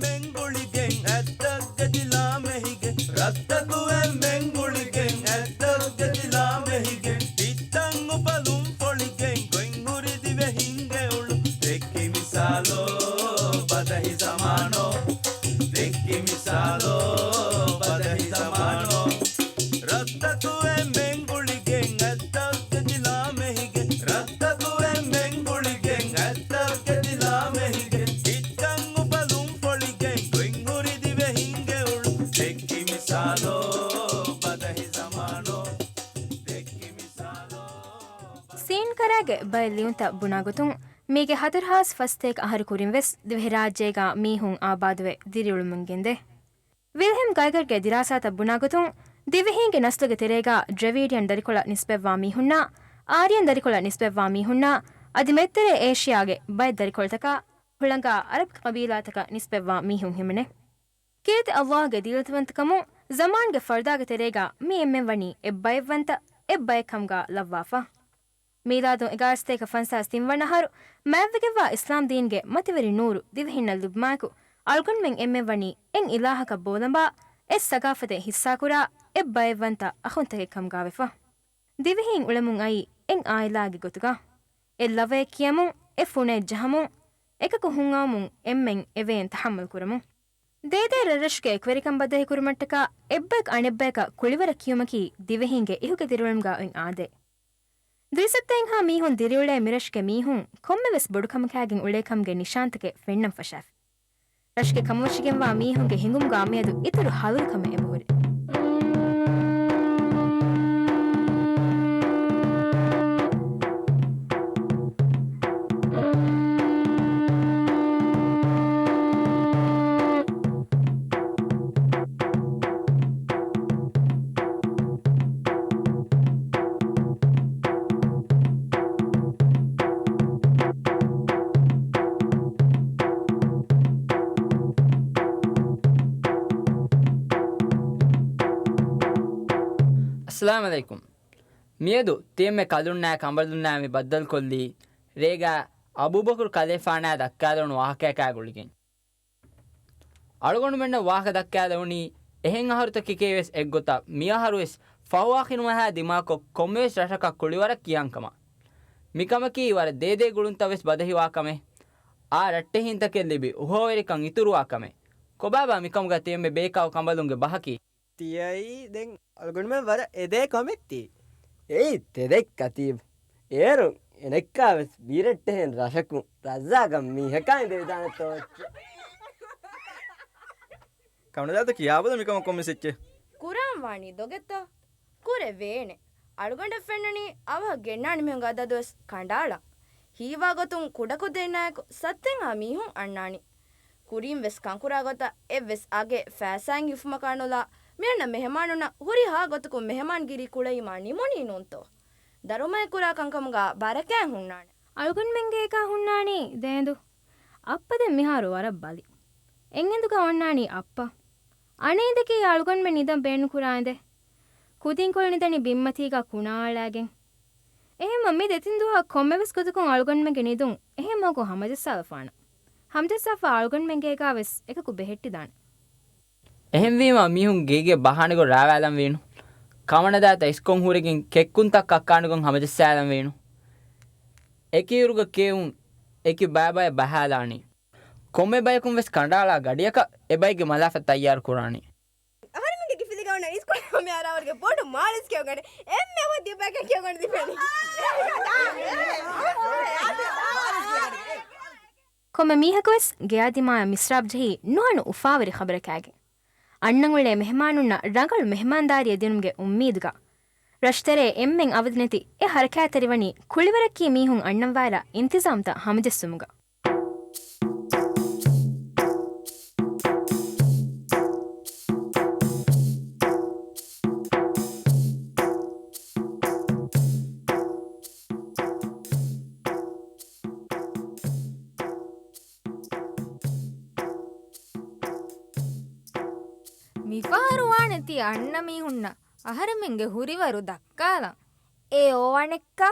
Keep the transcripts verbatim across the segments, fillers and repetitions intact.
މެންގުޅިގެން އަތްތައްގަ ދިލާ މެހިގެން، ރަށްތަކު އެންމެން ގުޅިގެން އަތްތައްގަ ދިލާ މެހިގެން، ތިއްތަން އުފަލުން ފޮޅިގެން، ގޮތް ހުރި ދިވެހިންގެ އުޅުން ދެއްކި މިސާލޯ، ބަދަހި ޒަމާނޯ. ދެއްކި މިސާލޯ، ބަދަހި ޒަމާނޯ. ރަށްތަކު އެންމެން ގުޅިގެން އަތްތައްގަ ދިލާ މެހިގެން، ރަށްތަކު އެންމެން ގުޅިގެން އަތްތައްގަ ދިލާ މެހިގެން، ތިއްތަން އުފަލުން ފޮޅިގެން، ގޮތް ހުރި ދިވެހިންގެ އުޅުން ދެއްކި މިސާލޯ، ބަދަހި ޒަމާނޯ. ދެއްކި މިސާލޯ، ބަދަހި ސީން ކަރާގެ ބައެއް ލިޔުންތައް ބުނާގޮތުން، މީގެ ހަތަރު ހާސް ފަސްތޭކަ އަހަރު ކުރިން ވެސް ދިވެހިރާއްޖޭގަ މީހުން އާބާދުވެ ދިރިއުޅުމުން ގެންދޭ. ވިލްހެމް ގައިގަރގެ ދިރާސާތައް ބުނާގޮތުން، ދިވެހީންގެ ނަސްލުގެ ތެރޭގަ ޑްރެވިޑިއަން ދަރިކޮޅަށް ނިސްބަތްވާ މީހުންނާ، އާރިޔަން ދަރިކޮޅަށް ނިސްބަތްވާ މީހުންނާ، އަދި މެދުތެރޭ އޭޝިޔާގެ ބައެއް ދަރިކޮޅުތަކާ، ހުޅަނގާ އަރަބި ޤަބީލާތަކަށް ނިސްބަތްވާ މީހުން ހިމެނޭ. ކީރިތި ﷲ ގެ ދީލަތިވަންތަކަމުން ޒަމާންގެ ފަރުދާގެ ތެރޭގަ މި އެންމެން ވަނީ އެއްބައެއްވަންތަ، އެއްބައެއް ކަމުގަ ލައްވާފަ. މީލާދުން އެގާރަ ސަތޭކަ ފަންސާސް ތިން ވަނަ އަހަރު މާތްވެގެންވާ އިސްލާމް ދީންގެ މަތިވެރި ނޫރު ދިވެހިންނަށް ލިބުމާއެކު، އަޅުގަނޑުމެން އެންމެން ވަނީ އެއް އިލާހަކަށް ބޯލަނބާ، އެއް ސަގާފަތެއް ހިއްސާކުރާ، އެއްބައެއްވަންތަ އަޚުންތަކެއް ކަމުގަވެފަ. ދިވެހީން އުޅެމުން އައީ އެއް އާއިލާގެ ގޮތުގަ. އެއް ލަވައެއް ކިޔަމުން، އެއް ފުނައެއް ޖަހަމުން، އެކަކު ހުންއައުމުން އެންމެން އެވެއިން ތަޙައްމަލް ކުރަމުން. ދޭދޭ ރަށްރަށުގެ އެކުވެރިކަން ބަދަހިކުރުމަށްޓަކާ އެއްބައެއް އަނެއްބަޔަކަށް ކުޅިވަރަށް ކިޔުމަކީ ދިވެހީންގެ އިހުގެ ދިރިއުޅުމުގަ އޮތް އާދައެއް. ދުއިސައްތައެއްހާ މީހުން ދިރިއުޅޭ މިރަށުގެ މީހުން ކޮންމެވެސް ބޮޑުކަމަކާގެން އުޅޭކަމުގެ ނިޝާންތަކެއް ފެންނަން ފަށާފި. ރަށުގެ ކަމުވެށިގެންވާ މީހުންގެ ހިނގުމުގަ މިއަދު އިތުރު ހަލުލުކަމެއް އެބަހުރި. އައްސަލާމު ޢަލައިކުމް. މިއަދު ތިޔަމެ ކަލުންނާ ކަނބަލުންނާ މި ބައްދަލުކޮށްލީ ރޭގާ އަބޫބަކުރު ކަލޭފާނާ ދައްކާލެވުނު ވާހަކަޔަކާ ގުޅިގެން. އަޅުގަނޑުމެންނަށް ވާހަކަ ދައްކާލެވުނީ އެހެން އަހަރުތަކެކޭ ވެސް އެއްގޮތަށް މިއަހަރު ވެސް ފަހުވާ ޚިނުވަހާ ދިމާކޮށް ކޮންމެވެސް ރަށަކަށް ކުޅިވަރަށް ކިޔާން ކަމަށް. މިކަމަކީ ވަރަށް ދޭދޭ ގުޅުންތައް ވެސް ބަދަހިވާ ކަމެއް. އާ ރައްޓެހިންތަކެއް ލިބި އުހޯވެރިކަން އިތުރުވާ ކަމެއް. ކޮބާބާ މިކަމުގަ ތިޔަމެ ބޭކާ ކަނބަލުންގެ ބަހަކީ؟ ތިޔައީ ދެން އަޅުގަނޑުމެން ވަރަށް އެދޭ ކަމެއް ތީ. އެއީ ތެދެއް ކަތީބް. އޭރުން އެނެއްކާވެސް ބީރައްޓެހެން ރަށަކުން ރައްޒާގަ މީހަކާ އިނދެވިދާނެތޯ އެއްޗެއް. ކަނޑަދާތަ ކިޔާބަލަ މިކަމަށް ކޮންމެސް އެއްޗެއް. ކުރާން ވާނީ ދޮގެއްތަ؟ ކުރެވޭނެ. އަޅުގަނޑަށް ފެންނަނީ އަވަހަށް ގެންނާނެ މީހުންގެ އަދަދުވެސް ކަނޑައަޅަން. ހީވާ ގޮތުން ކުޑަކުދިންނާއެކު ސައްތެއްހާ މީހުން އަންނާނީ. ކުރިން ވެސް ކަންކުރާ ގޮތަށް އެއްވެސް އަގެއް ފައިސާއިން ހިފުމަކާ ނުލާ، މިއަންނަ މެހެމާނުންނަށް ހުރިހާ ގޮތަކުން މެހެމާންގިރީ ކުޅައީމާ ނިމުނީ ނޫންތޯ؟ ދަރުމައެއް ކުރާ ކަންކަމުގަ ބަރަކާތް ހުންނާނެ. އަޅުގަނޑުމެންގޭގަ ހުންނާނީ ދޭނދު. އައްޕަ ދެން މިހާރު ވަރަށް ބަލި. އެއްއިނދުގަ އޮންނާނީ އައްޕަ. އަނެއް އިނދަކީ އަޅުގަނޑުމެން ނިދަން ބޭނުންކުރާ އިނދެއް. ކުދިންކޮޅު ނިދަނީ ބިންމަތީގަ ކުނާއަޅާގެން. އެހެންވީމަ މި ދެތިން ދުވަހަށް ކޮންމެވެސް ގޮތަކުން އަޅުގަނޑުމެންގެ ނިދުން އެހެން މަގު ހަމަޖައްސާލަފާނަން. ހަމަޖައްސާފަ އަޅުގަނޑުމެންގޭގަ ވެސް އެކަކު ބެހެއްޓިދާނެ. އެހެންވީމަ މީހުން ގޭގެ ބަހާނެގޮތް ރާވާލަން ވީނު. ކަމަނަދާތަ އިސްކޮން ހުރެގެން ކެއްކުންތައް ކައްކާނެގޮތް ހަމަޖައްސާލަން ވީނު. އެކިއުރުގަ ކެއުން އެކި ބައިބައި ބަހާލާނީ. ކޮންމެ ބަޔަކުން ވެސް ކަނޑައަޅާ ގަޑިއަކަށް އެބައިގެ މަލާފަ ތައްޔާރު ކުރާނީ. އަހަރެމެންގެ ކިފިލިގަ އޮންނަ އިސްކޮޅު މި އަރާވަރުގެ ބޮޑު މާޅިސް ކެއުގަނޑެ އެންމެ އަވަހަށް ދިޔަ ބަޔަކަށް ކެއުގަނޑު ދިފެނީ. ކޮންމެ މީހަކުވެސް ގެޔާ ދިމާޔަށް މިސްރާބް ޖެހީ ނުހަނު އުފާވެރި ޚަބަރަކާގެން. އަންނަން އުޅޭ މެހެމާނުންނަށް ރަނގަޅު މެހެމާންދާރީއެއް ދިނުމުގެ އުއްމީދުގަ. ރަށުތެރޭ އެންމެން އަވަދިނެތި އެ ހަރަކާތްތެރިވަނީ ކުޅިވަރަކީ މީހުން އަންނަންވާއިރަށް އިންތިޒާމްތައް ހަމަޖެއްސުމުގަ. މިފަހަރު ވާނެ ތި އަންނަ މީހުންނަށް އަހަރެމެންގެ ހުރިވަރު ދައްކާލަން. އެ އޯ އަނެއްކާ؟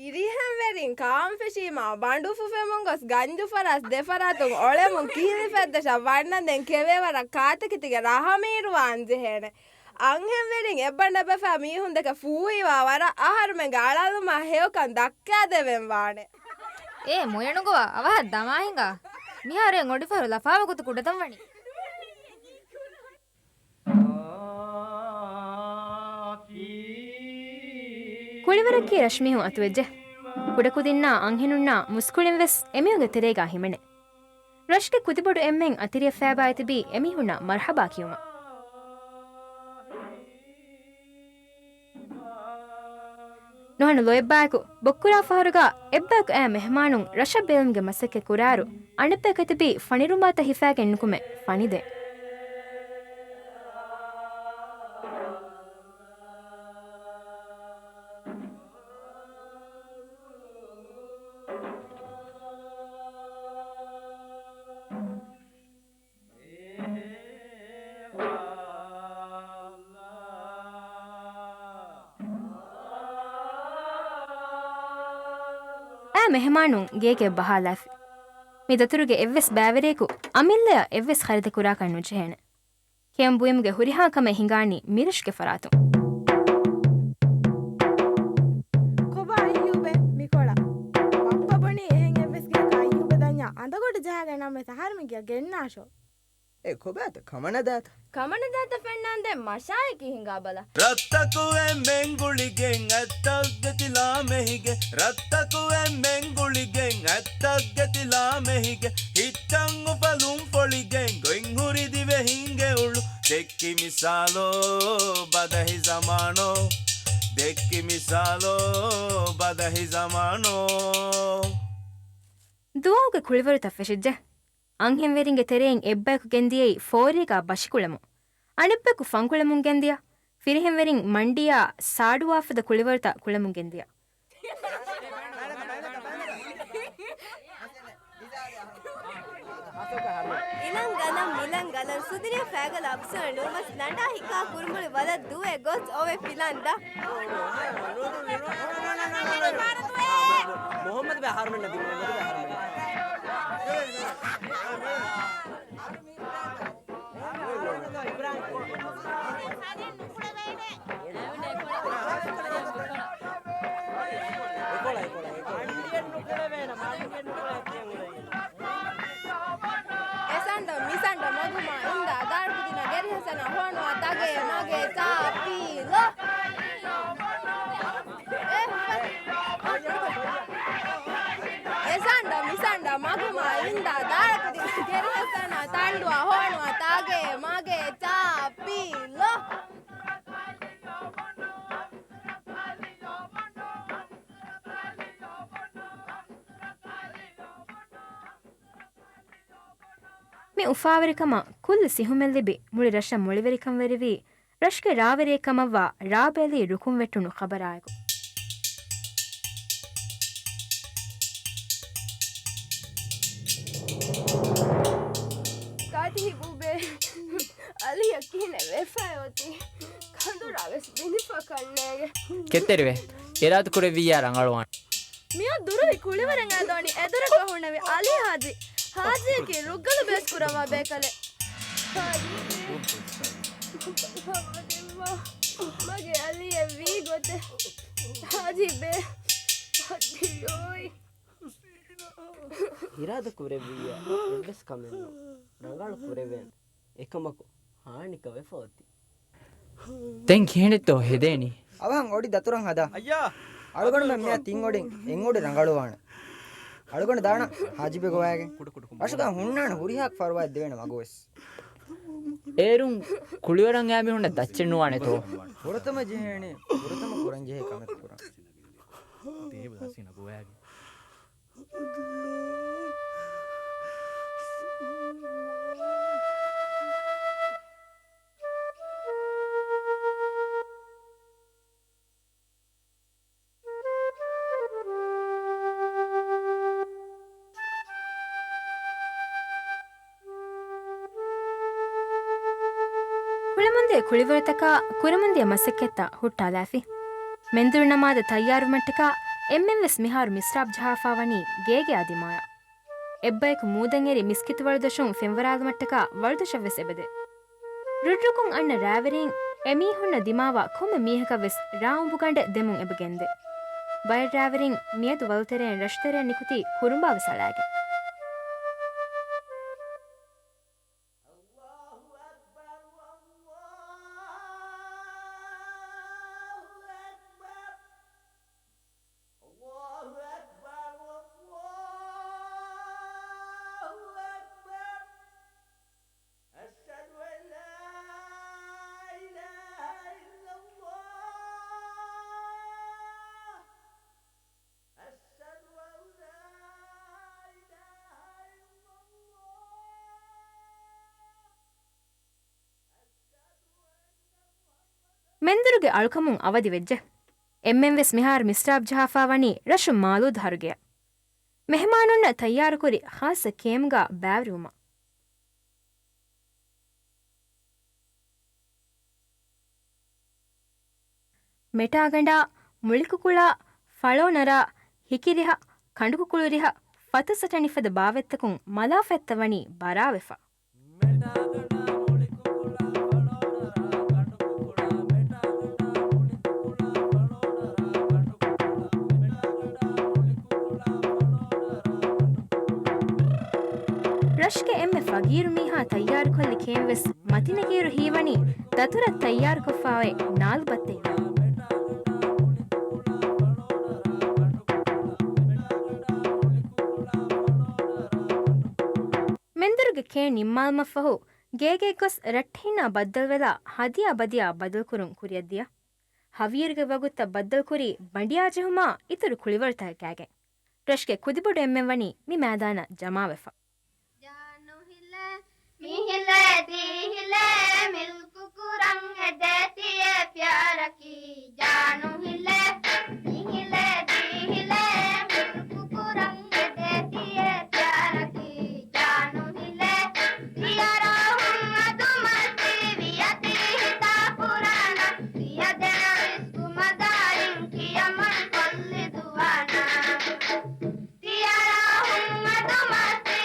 ފިރިހެންވެރިން ކާންފެށީމާ ބަނޑު ފުފެމުން ގޮސް ގަންޖު ފަރާސް ދެފަރާތުން އޮޅެމުން ކިހިނި ފެއްދަށަށް ވަންނަންދެން ކެވޭވަރަށް ކާތަކެތިގެ ރަހަމީރުވާން ޖެހޭނެ. އަންހެންވެރިން އެއްބަނޑަށް ބަފާ މީހުން ދެކެ ފޫހިވާ ވަރަށް އަހަރުމެންގެ އަޅާލުމާ ހެޔޮކަން ދައްކާދެވެން ވާނެ. އޭ މޮޔަނުގޮވާ އަވަހަށް ދަމާ ހިނގާ. މިހާރު އެ އޮޑިފަހަރު ލަފާވެ ގޮތަށް ކުޑަތަން ވަނީ. ކުޅިވަރަކީ ރަށުމީހުން އަތުވެއްޖެ. ކުޑަކުދިންނާ އަންހެނުންނާ މުސްކުޅިން ވެސް އެމީހުންގެ ތެރޭގާ ހިމެނޭ. ރަށުގެ ކުދިބޮޑު އެންމެން އަތިރިއަށް ފައިބާ އެތިބީ އެމީހުންނަށް މަރްހަބާ ކިޔުމަށް. ނުހަނު ލޯތްބާއެކު ބޮއްކުރާ ފަހަރުގަ އެއްބަޔަކު އައި މެހެމާނުން ރަށަށް ބެލުމުގެ މަސައްކަތް ކުރާއިރު، އަނެއްބަޔަކު އެތިބީ ފަނިރުމާތައް ހިފާގެން ނުކުމެ ފަނިދޭން. އައި މެހެމާނުން ގޭގެ ބަހާލާފި. މި ދަތުރުގެ އެއްވެސް ބައިވެރިޔަކު އަމިއްލަޔަށް އެއްވެސް ޚަރިދަކުރާކަށް ނުޖެހޭނެ. ކެއުން ބުއިމުގެ ހުރިހާ ކަމެއް ހިނގާނީ މިރަށުގެ ފަރާތުން. ކޮބާ އައްޔޫބެ މިކޮޅަށް؟ ބައްޕަ ބުނީ އެހެން އެއްވެސް ގެއަކަށް އައްޔޫބެ ދަންޏާ އަނދަގޮޑު ޖަހާގެން ނަމަވެސް އަހަރުމެން ގެއަށް ގެންނާށޯ. އޭ ކޮބާތަ ކަމަނަދާތަ؟ ކަމަނަދާތަ ފެންނާންދޭ މަށާއެކީ ހިނގާބަލަ. ރަށްތަކު އެންމެން ގުޅިގެން އަތްތައްގެ ތިލާމެހިގެ، ރަށްތަކު އެންމެން ގުޅިގެން އަތްތައްގެ ތިލާމެހިގެ، ހިއްޓަން އުފަލުން ފޮޅިގެން ގޮތްހުރި ދިވެހިންގެ އުޅު. ދެއްކި މިސާލޯ ބަދަހި ޒަމާނޯ، ދެއްކި މިސާލޯ ބަދަހި ޒަމާނޯ. ދުވަހުގެ ކުޅިވަރުތައް ފެށިއްޖެ. އަންހެންވެރިންގެ ތެރެއިން އެއްބަޔަކު ގެންދިޔައީ ފޯރީގާ ބަށިކުޅެމުން. އަނެއްބަޔަކު ފަންކުޅެމުން ގެންދިޔަ. ފިރިހެންވެރިން މަންޑިއާ ސާޑުވާފަދަ ކުޅިވަރުތައް ކުޅެމުން ގެންދިޔަ. އިލަން ގަލަން މިލަން ގަލަން ސުދިރި ފައިގަލަ އަފްސަރ ނޫމަސް ނަންޑާ ހިއްކާ ކުރުމުޅި ވަލަށް ދުވެ ގޮސް އޮވެ ފިލަން ދަ. މުހައްމަދު ބެ ހަރުމެން ނަދީ މުހައްމަދު ބެ ހަރުމެން. އެސަންޑަ މިސަންޑަ މަގުމާ އިންދާ ދާރުކުދިނަ ގެރިހަސަނަ ހޯނުވާ ތާގޭ މާގޭ ތާ ޕީލޯ. އެސަންޑަ މިސަންޑަ މަގުމާ އިންދާ ދާރަކުދިން ގެރިހަސަނާ ތާނޑުވާ ހޯނުވާ ތާގޭ މާގޭ ތާ ޕީލޯ. މި އުފާވެރިކަމަށް ކުއްލި ސިހުމެއް ލިބި މުޅި ރަށަށް މޮޅިވެރިކަންވެރިވީ ރަށުގެ ރާވެރިއެއް ކަމަށްވާ ރާބެލީ ރުކުން ވެއްޓުނު ޚަބަރާއެކު. ކާތި ހިބޫބޭ އަލިއަށް ކިހިނެއް ވެފައި އޮތީ؟ ކަނދުރާ ވެސް ބިނދިފަ ކަންނޭގެ. ކެތްތެރިވޭ. އިރާދަ ކުރެއްވިއްޔާ ރަނގަޅުވާނެ. މިއޮއް ދުރުހި ކުޅިވަރެއް އައިދޯނި އެދުރަކަށް ހުންނެވި އަލީ ހާޖީ. ހާޖީއަކީ ރުއްގަލު ބޭސް ކުރައްވާ ބޭކަލެއް. ހާޖީ ބޭ. މަގޭ އަލީއެއް ވީ ގޮތެއް. ހާޖީ ބޭ. ހައްދިޔޯއި. އިރާދަ ކުރެއްވިއްޔާ އެއްވެސް ކަމެއް ނޫން. ރަނގަޅު ކުރެވޭނެ. އެކަމަކު ހާނިކަ ވެފަ އޮތީ. ދެން ކިހިނެއްތޯ ހެދޭނީ؟ އަވަހަށް އޮޑި ދަތުރަށް ހަދާ. އަޅުގަނޑުމެން މިއާ ތިން އޮޑިން އެއް އޮޑި ރަނގަޅުވާނެ. އަޅުގަނޑު ދާނަ ހާޖިބެ ގޮވާގެން. ރަށުގަ ހުންނާނެ ހުރިހާ ފަރުވާއެއް ދެވޭނެ މަގުވެސް. އޭރުން ކުޅިވަރަށް އައި މީހުންނަށް ދައްޗެއް ނުވާނެތޯ؟ ފުރަތަމަ ޖެހޭނީ، ފުރަތަމަ ކުރަން ޖެހޭ ކަމެއް ކުރަން. ދޭބު ދާސީ ނަގުވާގެން. ކުޅެމުންދިޔަ ކުޅިވަރުތަކާ ކުރެމުންދިޔަ މަސައްކަތްތައް ހުއްޓާލާފި. މެންދުރު ނަމާދަށް ތައްޔާރުވުމަށްޓަކާ އެންމެން ވެސް މިހާރު މިސްރާބް ޖަހާފާ ވަނީ ގޭގެއާ ދިމާޔަށް. އެއްބަޔަކު މޫދަށް އެރި މިސްކިތު ވަޅުދޮށުން ފެންވަރާލުމަށްޓަކާ ވަޅުދޮށަށް ވެސް އެބަދޭ. ރުއްރުކުން އަންނަ ރާވެރީން އެމީހުންނަށް ދިމާވާ ކޮންމެ މީހަކަށް ވެސް ރާއުނބުގަނޑެއް ދެމުން އެބަ ގެންދޭ. ބައެއް ރާވެރީން މިއަދު ވަލުތެރެއިން ރަށުތެރެއަށް ނިކުތީ ކުރުނބާ ވެސް އަޅާގެން. الله أكبر، الله أكبر، الله أكبر، الله أكبر. أشهد أن لا إله إلا الله. أشهد أن لا إله إلا الله. މެންދުރުގެ އަޅުކަމުން އަވަދިވެއްޖެ. އެންމެން ވެސް މިހާރު މިސްރާބް ޖަހާފާ ވަނީ ރަށު މާލޫދު ހަރުގެއަށް. މެހެމާނުންނަށް ތައްޔާރުކުރި ޚާއްޞަ ކޭމްގާ ބައިވެރިވުމަށް. މެޓާގަނޑާ، މުޅިކުކުޅާ، ފަޅޯނަރާ، ހިކިރިހަ، ކަނޑުކުކުޅުރިހަ، ފަތުސަޓަނި ފަދަ ބާވަތްތަކުން މަލާފަތްތައް ވަނީ ބަރާވެފަ. ރަށުގެ އެންމެ ފަގީރު މީހާ ތައްޔާރުކޮށްލި ކޭމް ވެސް މަތިނެގިއިރު ހީވަނީ ދަތުރަށް ތައްޔާރުކޮށްފަ އޮތް ނާލު ބައްތެއް. މެންދުރުގެ ކޭން ނިންމާލުމަށްފަހު، ގޭގެ ގޮސް ރައްޓެހިންނާ ބައްދަލުވެލާ ހަދިޔާ ބަދިޔާ ބަދަލުކުރުން ކުރިއަށްދިޔަ. ހަވީރުގެ ވަގުތަށް ބައްދަލުކުރީ ބަނޑިޔާ ޖެހުމާ އިތުރު ކުޅިވަރުތަކެއް ކާގެން. ރަށުގެ ކުދިބޮޑު އެންމެން ވަނީ މި މައިދާނަށް ޖަމާވެފަ. ޖާނުހިލޭ، މިހިލޭ، ދީހިލޭ، މިލްކު ކުރަން ހެދޭތިއޭ ޕްޔާރަކީ. ޖާނުހިލޭ، މިހިލޭ، ދީހިލޭ، މިލްކު ކުރަން ހެދޭތިއޭ ޕްޔާރަކީ. ޖާނުހިލޭ، ތިޔަރާ ހުން އަދުމަސްތީ ވިޔަތީ ހިތާ ފުރާނަ. ތިޔަ ދެނަވިސް ކުމަދާއިން ކިޔަމަން ކޮށްލި ދުވާނަ. ތިޔަރާ ހުން އަދުމަސްތީ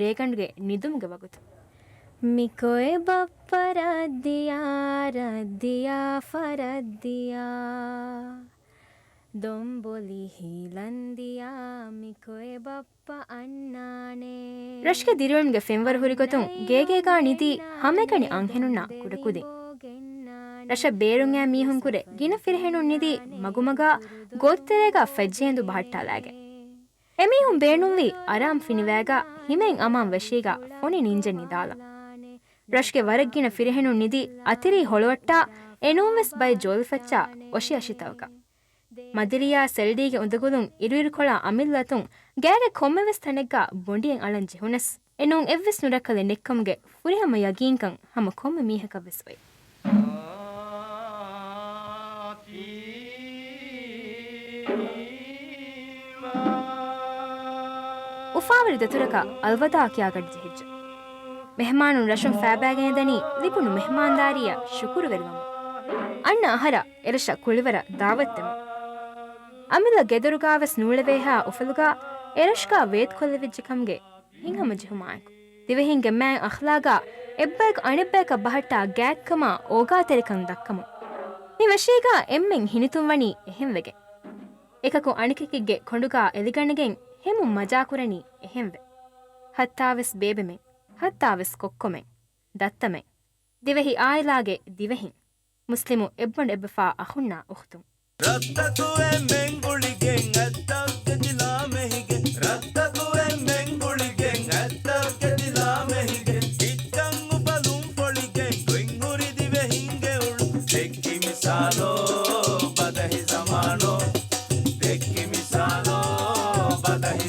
ރޭގަނޑުގެ ނިދުމުގެ ވަގުތު. މިކޮއެ ބައްޕަ ރައްދިޔާ، ރައްދިޔާ ފަރައްދިޔާ. ދޮންބޮލި ހީލަންދިޔާ، މިކޮއެ ބައްޕަ އަންނާނެ. ރަށުގެ ދިރިއުޅުމުގެ ފެންވަރު ހުރިގޮތުން ގޭގޭގާ ނިދީ ހަމައެކަނި އަންހެނުންނާ ކުޑަކުދިން. ރަށަށް ބޭރުން އައި މީހުންކުރެ ގިނަ ފިރިހެނުން ނިދީ މަގުމަގާ ގޯތިތެރޭގާ ފައްޖެއިނދު ބަހައްޓާލާގެން. އެމީހުން ބޭނުންވީ އަރާމް ފިނިވައިގާ ހިމޭން އަމާން ވެށީގާ ފޮނި ނިންޖެއް ނިދާލަން. ރަށުގެ ވަރަށް ގިނަ ފިރިހެނުން ނިދީ އަތިރީ ހޮޅުވައްޓާ އެނޫންވެސް ބައެއް ޖޯލިފައްޗާ އޮށި އަށިތައުގަ. މަދިރިޔާ ސެލްޑީގެ އުނދަގުލުން އިރުއިރުކޮޅާ އަމިއްލަތުން ގާގެ ކޮންމެވެސް ތަނެއްގާ ބޮނޑިއެއް އަޅަން ޖެހުނަސް، އެނޫން އެއްވެސް ނުރައްކަލެއް ނެއްކަމުގެ ފުރިހަމަ ޔަގީންކަން ހަމަ ކޮންމެ މީހަކަށްވެސް އޮތް. އުފާވެރި ދަތުރަކަށް އަލްވަދާ ކިޔާގަޑި ޖެހިއްޖެ. މެހެމާނުން ރަށުން ފައިބައިގެން ދަނީ ލިބުނު މެހެމާންދާރީއަށް ޝުކުރުވެރިވަމުން. އަންނަ އަހަރަށް އެރަށަށް ކުޅިވަރަށް ދާވަތްދެމުން. އަމިއްލަ ގެދޮރުގާވެސް ނޫޅެވޭހާ އުފަލުގާ އެރަށުގާ ވޭތުކޮށްލެވިއްޖެ ކަމުގެ ހިތްހަމަޖެހުމާއެކު، ދިވެހިންގެ މާތް އަޚްލާގާ އެއްބަޔަކު އަނެއްބަޔަކަށް ބަހައްޓާ ގާތްކަމާ އޯގާތެރިކަން ދައްކަމުން. މި ވެށީގާ އެންމެން ހިނިތުންވަނީ އެހެންވެގެން. އެކަކު އަނެކަކެއްގެ ކޮނޑުގާ އެލިގަނެގެން ހެމުން މަޖާކުރަނީ އެހެންވެ. ހައްތާވެސް ބޭބެމެން، ހައްތާވެސް ކޮއްކޮމެން، ދައްތަމެން، ދިވެހި އާއިލާގެ ދިވެހިން، މުސްލިމު އެއްބަނޑު އެއްބަފާ އަޚުންނާ އުޚްތުން. ރަށްތަކުގެ މެންގުޅިގެން އަތްތައް ގެތިލާ މެހިގެން، ރަށްތަކުގެ މެންގުޅިގެން އަތްތައް ގެތިލާ މެހިގެން، ހިތްތައް އުފަލުން ފޮޅިގެން ގޮތްހުރި ދިވެހިންގެ އުޅުން. ދެއްކި މިސާލޯ ބަދަހި ޒަމާނޯ، ދެއްކި މިސާލޯ ބަދަހި